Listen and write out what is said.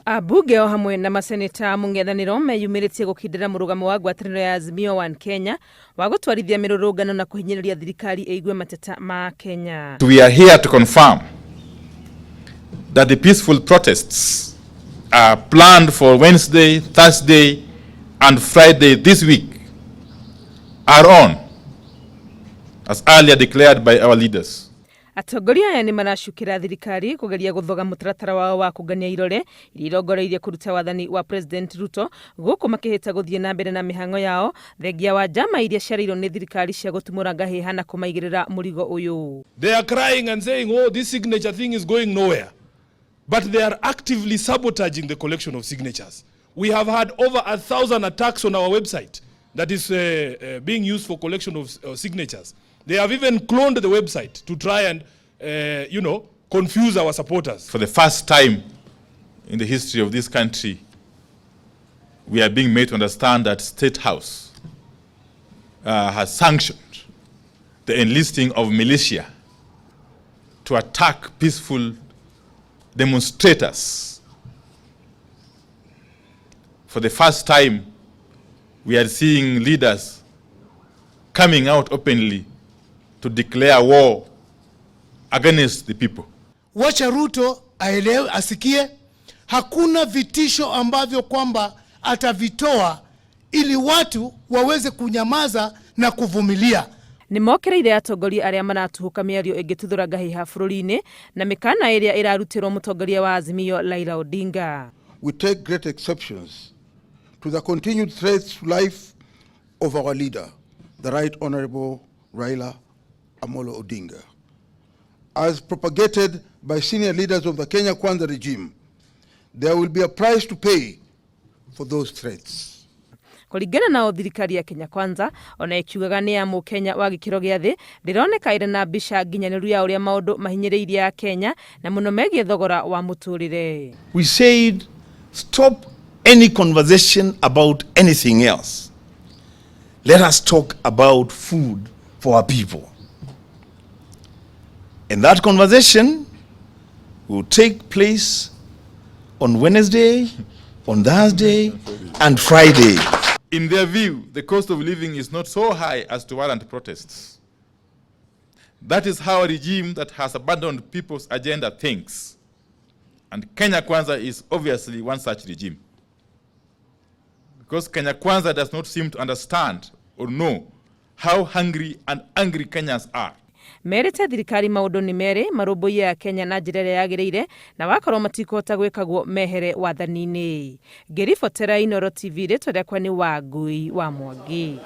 Ambunge o hamwe na maseneta mũng'ethanĩro meyumĩrĩtie gũkindĩra mũrũgamo wa ngwatanĩro ya Azimio One Kenya wa gũtwarithia mĩrũrũngano na kũhinyĩrĩria thirikari ĩigue mateta ma Kenya. We are here to confirm that the peaceful protests are planned for Wednesday, Thursday, and Friday this week are on, as earlier declared by our leaders. Atongoria aya nĩ maracukĩra thirikari kũgeria gũthoga mũtaratara wao wa kũngania irore iria irongoreirie kũruta wathani wa President Ruto gũkũ makĩhĩta gũthiĩ na mbere na mĩhang'o yao thengia wa njama iria ciarĩirwo nĩ thirikari cia gũtumũra ngahĩha na kũmaigĩrĩra mũrigo ũyũ. They are crying and saying, "Oh, this signature thing is going nowhere." But they are actively sabotaging the collection of signatures. We have had over 1,000 attacks on our website that is being used for collection of signatures. They have even cloned the website to try and confuse our supporters. For the first time in the history of this country, we are being made to understand that State House has sanctioned the enlisting of militia to attack peaceful demonstrators. For the first time, we are seeing leaders coming out openly to declare war against the people. Wacha Ruto aelewe, asikie. Hakuna vitisho ambavyo kwamba atavitoa ili watu waweze kunyamaza na kuvumilia. Nĩ mokĩrĩire atongoria arĩa maratuhũka mĩario ĩngĩtuthũra ngahĩha bũrũri-inĩ na mĩkana ĩrĩa ĩrarutĩrwo mũtongoria wa Azimio Raila Odinga. We take great exceptions to the continued threats to life of our leader, the Right Honorable Raila Amolo Odinga, as propagated by senior leaders of the Kenya Kwanza regime. There will be a price to pay for those threats. Kũringana nao, thirikari ya Kenya Kwanza ona ĩkiugaga nĩ ya mũkenya wa gĩkĩro gĩa thĩ ndĩroneka ĩrĩ na mbica nginyanĩru ya ũrĩa maũndũ mahinyĩrĩirie a Kenya na mũno megiĩ thogora wa mũtũrĩre. We said, "Stop any conversation about anything else. Let us talk about food for our people." And that conversation will take place on Wednesday, on Thursday, and Friday. In their view, the cost of living is not so high as to warrant protests. That is how a regime that has abandoned people's agenda thinks. And Kenya Kwanza is obviously one such regime. Because Kenya Kwanza does not seem to understand or know how hungry and angry Kenyans are. Merĩte thirikari maũndũ nĩ merĩ marũmbũiye a Kenya na njĩra ĩrĩa yagĩrĩire na wakorwo matikũhota gwĩkagwo mehere wathani-inĩ. Ngĩribotera Inooro TV, rĩtwa rĩakwa nĩ Wangui wa Mwangi.